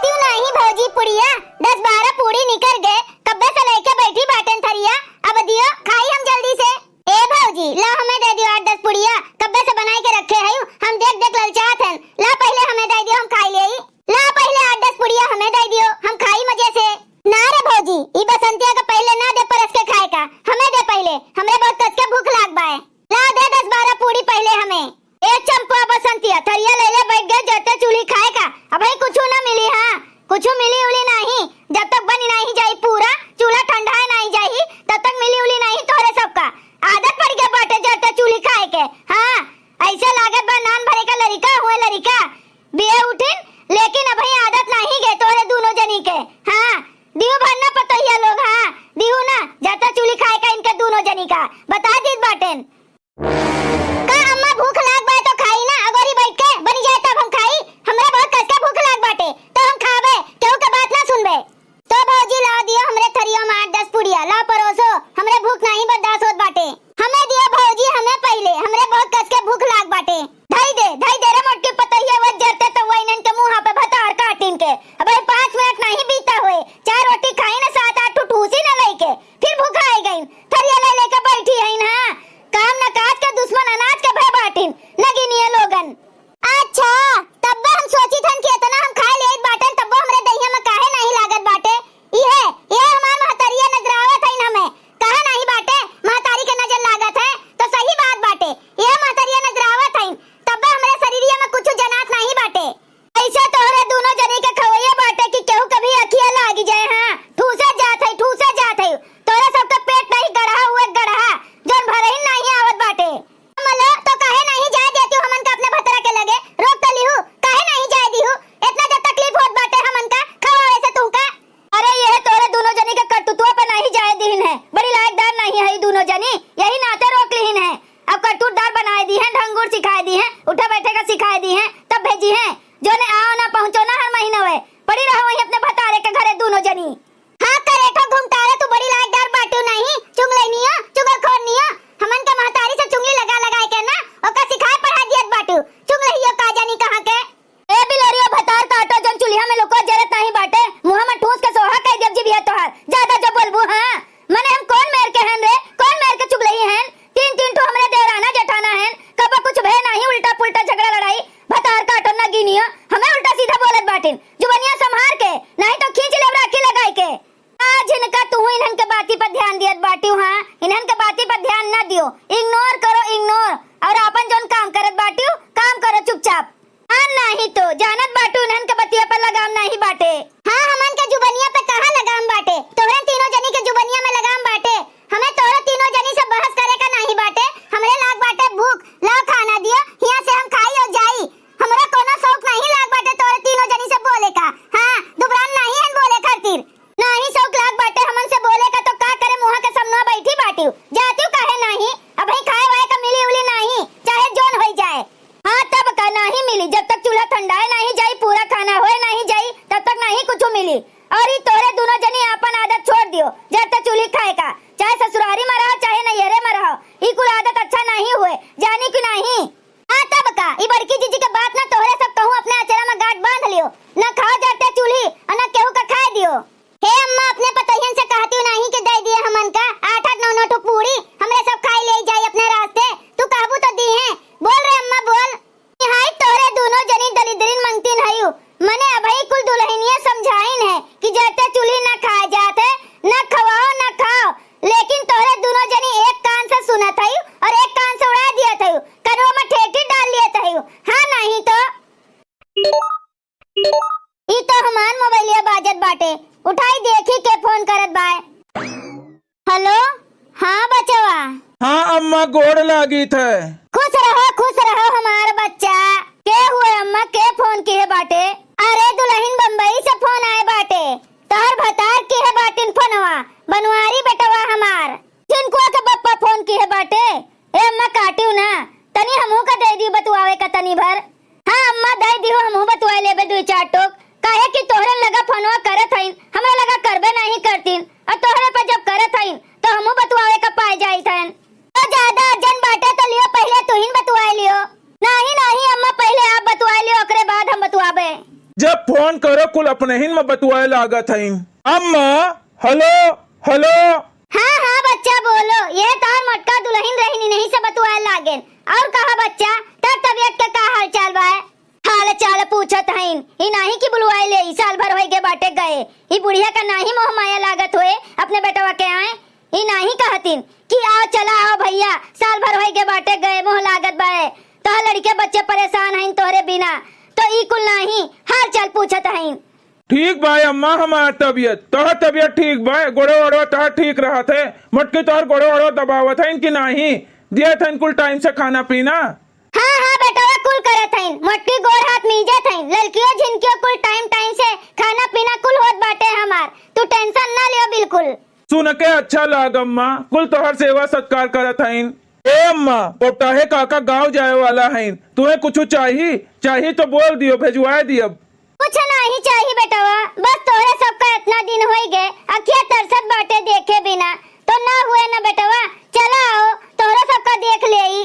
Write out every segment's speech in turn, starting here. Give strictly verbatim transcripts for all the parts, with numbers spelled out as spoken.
क्यों नहीं भौजी पुड़िया, दस बारह पूड़ी निकर गए, कब्बे से लेके बैठी बाटेन थरिया, अब दियो खाई हम जल्दी से। ए भौजी, ला हमें दे दियो आठ दस पुड़िया, कब्बे से बनाई के रखे हयू, हम देख देख ललचात हन, ला पहिले हमें दे दियो, हम खाई लेई। ला पहिले आठ दस पुड़िया हमें दे दियो, हम खाई मजे से। ना रे भौजी, ई बसंतिया के पहिले ना दे परस के खाए का, हमें दे पहिले, हमरे बहुत कस के भूख लाग बाए। ला दे दस बारह पूड़ी पहिले हमें। ए चंपा बसंतिया, थरिया ले ले बैठ गए जरते चूल्ही खाए का, अबही कुछु ना मिली, हाँ, कुछु मिली उली नहीं, जब तक बनी नहीं जाई पूरा, चूल्हा ठंडाए नहीं जाई, तब तक मिली उली नहीं तोहरे सबका। आदत पड़ गए बाटे जरते चूल्ही खाए के, हाँ, ऐसे लागत बा नान भरे का लड़िका हुए लड़िका। बिये उठिन, लेकिन अबही आदत नाही गे तोहरे दूनो जनी के। हाँ, दिहू भर ना पतोहिया लोग, हाँ, दिहू ना, जाता चूल्ही खाए का इनके दूनो जनी का, बता दीत बाटेन। का अम्मा भूख लाग बा तो खाई ना, अगोरी बैठ के, बनी जाए तब हम खाई, हमरा बहुत कस के भूख लाग बाटे, तो हम खाबे, केहू के बात ना सुनबे। तो भौजी लाव दियो हमरे थरिया में आठ दस पुड़िया, लाव परोसो, हमरे भूख नाही बर्दाश्त होत बाटे। हमें दियो भौजी, हमें पहिले, हमरे बहुत कस के भूख लाग बाटे। धई दे, धई दे रे मोटकी पतोहिया, वो जरते तो वो इनन के मुँहा पे भतार काटिन के। अबे पाँच मिनट नाही बीता हुए, चार रोटी खाई ना, सात आठ ठो ठूसी ना लइके, फिर भुखाई गईन। थरिया ले लेके बैठी हईन, हाँ, काम न काज के दुश्मन अनाज के भय बाटिन, नगिनिया लोगन। अच्छा, तब्बे हम सोचित हन कि इतना हम खाए लेत बाटेन, तब्बो हमरे दहिया में काहे नाही लागत बाटे? इहे, इहे हमार महतरिया नजरावत हईन हमें। कहा नाही बाटे, महतारी के नजर लागत है, तो सही बात बाटे। इहे महतरिया नजरावत हईन, तब्बे हमरे शरीरिया में कुछु जनात नाही बाटे। ऐसे तोहरे दूनो जनी के खवैया बाटे कि केहू कभी अखिया लागी जाए, हाँ, ठूसे जात है, ठूसे जात है। तोहरे सबके पेट नहीं गढ़ा हुए गढ़ा, जौन भरहिन नाही आवत बाटे। मलो, तो काहे नाही जाए देतिउ हमन का अपने भतरा के लगे? रोक तो लिहू, काहे नाही जाए दिहू? इतना जब तकलीफ होत बाटे हमन का, खवावे से तुहका। अरे, यह तोरे दूनो जनी के करतुतुआ पे नाही जाए दिहिन है, बड़ी लायकदार नाही है ई दूनो जनी, यही नाते रोक लिहिन है। अब करतूतदार बनाए दिहेन, ढंगुर सिखाए दिहेन, उठे बैठे का सिखाए दिहेन, तब भेजिहेन। जोने आओ ना पहुँचो ना हर महीना वे, पड़ी रहो वहीं अपने भतारे के घरे दूनो जनी। हाँ, करेठो घुमटारे, तू बड़ी लायकदार बाटू नहीं, चुगलैनिया, चुगलखोरनिया, हमन के महतारी से चुगली लगा लगा के ना, ओका सिखाए पढ़ा दियत बाटू, चुगलहियो का जानी कहाँ के। ए बिलरियो भतार काटो, जौन चुल्हिया में लुको जरत नहीं बाटे, मुँह में ठूस के सोहा कह देब जिभिया तोहार, ज्यादा जब बोलबू, हाँ। मने हम कौन मेर के हन रे, कौन मेर के चुगलही हन? तीन तीन ठो हमरे देवराना जेठाना हन, कबो कुछ भे नाही, उल्टा पुल्टा झगड़ा लड़ाई, भतार काटो नगिनियो, हमें उल्टा सीधा बोलत बाटिन। जुबनिया संभार के, नाही तो खींच लेब राखी लगाई के। आज इनका तुहू इन्हन के बाती पर ध्यान दियत बाटिउ, हाँ, इन्हन के बाती पर ध्यान ना दियो, ignore करो, ignore, और आपन जौन काम करत बाटिउ, काम करो चुपचाप। हाँ, नाही तो जानत बाटिउ इन्हन के बतिया पर लगाम नाही बाटे। हाँ, हमन के जुबनिया पे कहाँ लगाम बाटे? तोहरे तीनों जनी के जुबनिया में लगाम बाटे। हमें तोहरे तीनों जनी से बहस करे का नाही बाटे। हमरे लाग बाटे भूख, लाओ खाना दियो, हियाँ से हम खाई और जाई। हमरा कोनो शौक नाही लाग बाटे तोहरे तीनों जनी से बोले का। हाँ, दुबरान नाही हन बोले खातिर। नाही शौक लाग बाटे हमन से बोले का तो का करे, मुँहा के समनवा बैठी बाटिउ। जातिउ काहे नाही? अबही खाए वाए का मिली उली नाही, चाहे जौन होई जाए। हाँ, तब का नाही मिली, जब तक चूल्हा ठंडाए नाही जाई, पूरा खाना होए नाही जाई, तब तक नाही कुछु मिली। और ई तोहरे दूनो जनी आपन आदत छोड़ दियो, जरते चूल्ही खाए का, चाहे ससुरारी में रहो, चाहे नैहरे में रहो, ई कुल आदत अच्छा नाही हुए, जानी कि नाही? हाँ, तब का, ई बड़की जीजी के बात ना तोहरे सब कहूँ अपने अचरा में गांठ बांध लियो, न खाओ जरते चूल्ही और न केहू का खाए दियो। हे अम्मा, अपने पतोहियन से कहतिउ नाही कि दे दिए हमन का आठ आठ नौ नौ ठो पूड़ी, हमरे सब खाई ले जाई अपने रास्ते। तू कहबू तो दी है। बोल रे अम्मा, बोल। हाय तोहरे दूनो जनी दलिद्रीन मंगतीन हयू, मने अभई कुल दुलहिनिया समझाइन है कि जरते चूल्ही ना खाए जात है, ना खवाओ ना खाओ, लेकिन तोहरे दूनो जनी एक कान से सुनत हयू और एक कान से उड़ा दियत हयू, कनवा में ठेठी डाल लियत हयू। हाँ, नाही तो। ई तो हमार मोबाइलिया बाजत बाटे, उठाई देखी के फोन करत बाय। हेलो, हाँ बचवा। हाँ अम्मा, गोड़ लागित है। खुश रहो, खुश रहो हमार बच्चा। के हुए अम्मा, के फोन किहे बाटे? अरे दुलहिन बम्बई से फोन आए बाटे, तोहर भतार किहे बाटिन फोनवा, बनवारी बेटवा हमार। झिनकुआ के बप्पा फोन किहे बाटे। ए अम्मा, काटिउ ना, तनी हमहू का दे दिउ बतुआवे का तनी भर। हाँ अम्मा, दे दिउ, हमहू बतुआ लेबे दुई चार टोक। काहे कि तोहरे लगा फोनवा करत हईन, हमरा लगा करबे नाही करतीन, और तोहरे पर जब करत हईन तो हमहू बतुआवे का पाए जाइत हन। तो ज्यादा अर्जेंट बाटे तो लियो, पहिले तुहिन बतुआ लियो। नाही नाही अम्मा, पहिले आप बतुआ लियो, ओकरे बाद हम बतुआबे। जब फोन करो, कुल अपने ही में बतुआए लागत हईन। अम्मा, हेलो, हेलो। हाँ, हाँ, बच्चा, बोलो। ये तोहर मोटका दुलहिन रहिन, इन्हीं से बतुआए लागेन। और कहा, बच्चा, तोर तबियत के का हाल चाल बा? हाल चाल पूछत हईन। ई नाहीं कि बुलवाए ले, ई साल भर होई गे बाटे गए। ई बुढ़िया का नाहीं मोह माया लागत होए, अपने बेटवा के आए। ई नाहीं कहतिन कि आओ, चला आओ भइया, साल भर होई गे बाटे गए, मोह लागत बाए। तोहर लड़के बच्चे परेशान हईन तोहरे बिना, तो ई कुल नाहीं, हाल चाल पूछत हईन। ठीक बाए अम्मा, हमार तबियत, तोहर तबियत ठीक बाए, गोड़ो ओड़ो तोहर ठीक रहत है, मोटकी तोहर गोड़ो ओड़ो दबावत हईन कि नाहीं, दियत हईन कुल टाइम से खाना पीना? हाँ, हाँ बेटवा, कुल करत हईन, मोटकी गोड़ हाथ मीजत हईन, ललकियो झिनकियो कुल टाइम टाइम से खाना पीना कुल होत बाटे हमार, तू टेंशन ना लियो बिल्कुल। सुन के अच्छा लाग अम्मा, कुल तोहर सेवा सत्कार करत हईन। ए अम्मा, पोपटाहे काका गाँव जाए वाला हईन, तुहे कुछु चाही? चाही तो बोल दियो, भेजवाए दियब। कुछ नाहीं चाही बेटवा, बस तोहरे सबका इतना दिन होई गे, अखिया तरसत बाटे देखे बिना, तो ना हुए ना बेटवा, चला आओ, तोहरे सबका देख लेई।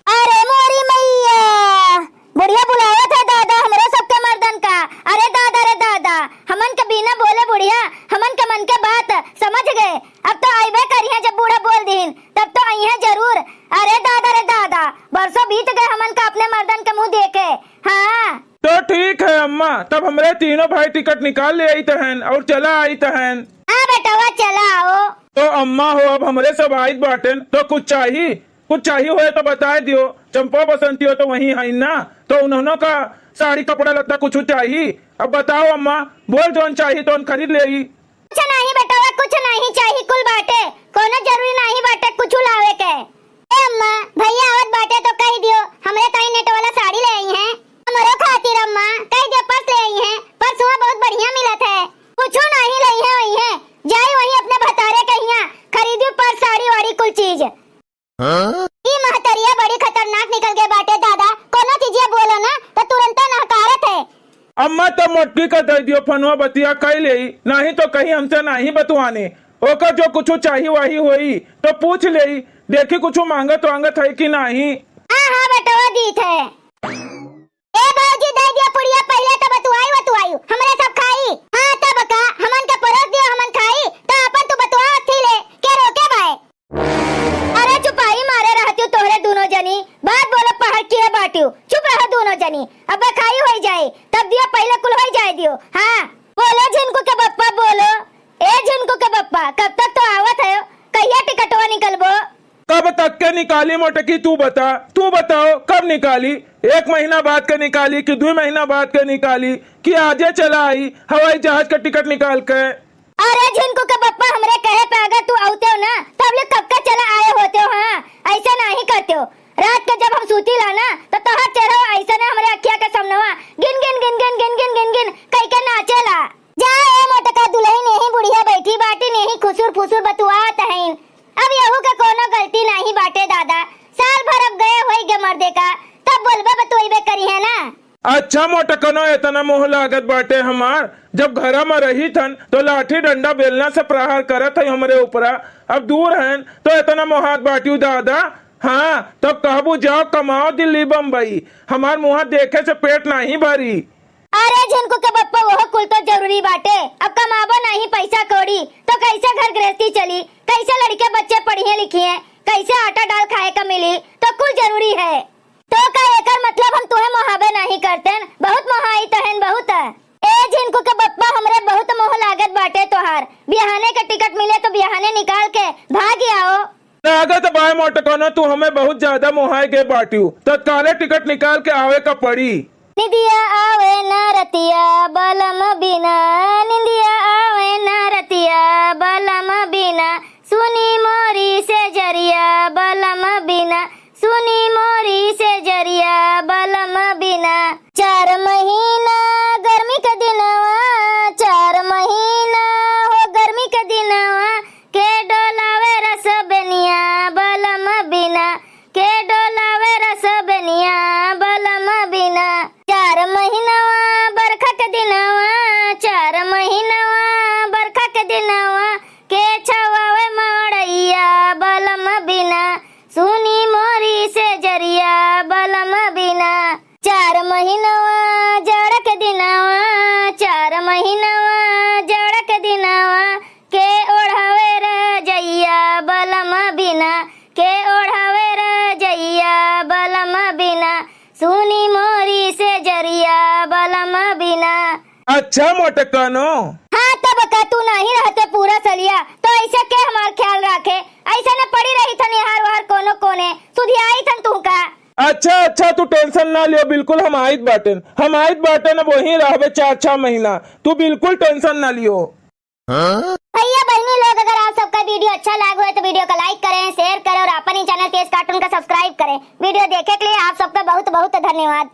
अरे मोरी मैया, बुढ़िया बुलावत है दादा, हमरो सबके मर्दन का। अरे दादा रे दादा, हमन के बिना बोले बुढ़िया हमन के मन के बात समझ गए। अब तो अइबे करिहे, जब बूढ़ा बोल दीन तब तो अइहे जरूर। अरे दादा रे दादा, बरसों बीत गए हमन का अपने मर्दन के मुँह देखे। हाँ। तो ठीक है अम्मा, तब हमरे तीनों भाई टिकट निकाल ले आइत हन और चला आइत हन। हाँ बेटवा, चला आओ। तो अम्मा हो, अब हमरे सब आइत बाटेन, तो कुछ चाही? कुछ चाही होए तो बताए दियो, चंपा बसंती हो तो वहीं है ना, तो उन्होंने का साड़ी कपड़ा लत्ता कुछ चाही? अब बताओ अम्मा, बोल जौन चाही तौन खरीद लेई। कुछ नाहीं बेटवा, कुछ नाहीं चाही, कुल बाटे, कोनो जरूरी नाहीं बाटे कुछ लावे के। ए अम्मा, भइया आवत बाटे तो कहि दियो, हमरे ताई नेट वाला साड़ी ले आई हैं। हमरो खातिर अम्मा, कहि दियो पर्स ले आई हैं, पर्स हुआँ बहुत बढ़िया मिलत है। कुछो नाहीं लइहे वइहे, जाई वहीं अपने भतारे के हियाँ, खरीदी पर्स, साड़ी वाड़ी कुल चीज। हाँ? ई महतरिया बड़ी खतरनाक निकल गए बाटे दादा, कोनो चीजिया बोलो ना तो तुरंते नहकारत है। अम्मा तब मोटकी का दे दियो फोनवा, बतिया कई लेई, नाहीं तो कहीं हमसे नाहीं बतुआनी। ओकर जो कुछ चाही वाही होई तो पूछ लेई, देखी कुछ मांगत वांगत है कि नाहीं। हाँ, हाँ बेटवा, दीत है। ए भौजी, दे दियो पुड़िया, पहिले तो बतुआई, बतुआई, हमरे सब खाई। हाँ, तब का, हमन के परोस दियो, हमन खाई, तो अपन तू बतुआ थी ले, के रोके बाय? अरे चुपाई मारे रहतियो तोहरे दूनो जनी, बात बोलो पहाड़ किहे बाटियो, चुप रहो दूनो जनी, अब खाई होई जाए, तब दियो पहिले कुल होई जाए दियो। हाँ, बोलो झिनकू के बप्पा बोलो, ए झिनकू के बप्पा, कब तक तो आवत है, कहिया टिकटवा निकलबो? कब तक के निकाली मोटकी, तू बता, तू बताओ कब निकाली? एक महीना बाद के निकाली कि दुई महीना बाद के निकाली कि आजे चला आई हवाई जहाज का टिकट निकाल के? अरे झिनकू के बप्पा, हमरे कहे पे अगर तू आउते हो ना, तब ले कब का चला आए होते हो। हाँ, ऐसे नाहीं करते हो। रात के जब हम सूती ला ना, तो तोहर चेहरा ऐसे ना हमरे अखिया के सामनवा गिन गिन गिन गिन गिन गिन गिन गिन कह के नाचेला। जा ए मोटका दुलहिन, यही बुढ़िया बैठी बाटी, यही खुसुर फुसुर बतुआत हईन। अब यहू के कोनो गलती नाहीं बाटे दादा, साल भर अब गए होई गे मर्दे का, तब बोलबे बतुआइबे करी है ना। अच्छा मोटकनो, इतना मोह लागत बाटे हमार, जब घरा में रही थन तो लाठी डंडा बेलना से प्रहार करत है हमरे ऊपरा, अब दूर हन तो इतना मोहात बाटियो दादा। हाँ, तब कहबू जाओ कमाओ दिल्ली बम्बई, हमार मुँह देखे से पेट नाहीं भरी। अरे झिनकू के बप्पा, वह कुल तो जरूरी बाटे। अब कमाबो नाहीं पैसा कौड़ी, तो कैसे घर गृहस्थी चली, कैसे लड़के बच्चे पढ़िए लिखिए, कैसे आटा दाल खाए का मिली, तो कुल जरूरी है। तो का एकर मतलब हम तुहे मोहाबे नाहीं करतेन? बहुत मोहाई तहन बहुत। ए झिनकू के बप्पा, हमरे बहुत मोह लागत बाटे तोहार। बिहाने के टिकट मिले तो बिहाने निकाल के भाग आओ। लागत बाय मोटकनो, तू हमें बहुत ज्यादा मोहाए के बाटियो, तत्काले टिकट निकाल के आवे का पड़ी। निंदिया आवे ना रतिया बलम बिना, निंदिया आवे ना रतिया बलम बिना, सुनी मोरी से जरिया बलम बिना, सुनी मोरी से जरिया बलम बिना। चार महीना गर्मी के दिनवा, चार महीना हो गर्मी के दिनवा, के डोलावे रस बेनिया बलम बिना, के डोलावे रस बेनिया बलम बिना। चार महीना अच्छा मोटकनो। हाँ, तब का तू नाही रहते पूरा सलिया, तो ऐसे के हमार ख्याल राखे? ऐसे न पड़ी रही थन यहाँ वहाँ कोनो कोने, सुधियाई थन तू का? अच्छा, अच्छा, तू tension ना लियो, बिल्कुल हम आइत बाटेन, हम आइत बाटेन, अब वहीं रहबे चार छह महीना, तू बिल्कुल tension ना लियो। भैया बहनी लोग, अगर आप सबका video अच्छा लाग होए तो video का like करें, share करें और अपन ही channel तेज cartoon का subscribe करें। Video देखे के लिए आप सबका बहुत बहुत धन्यवाद।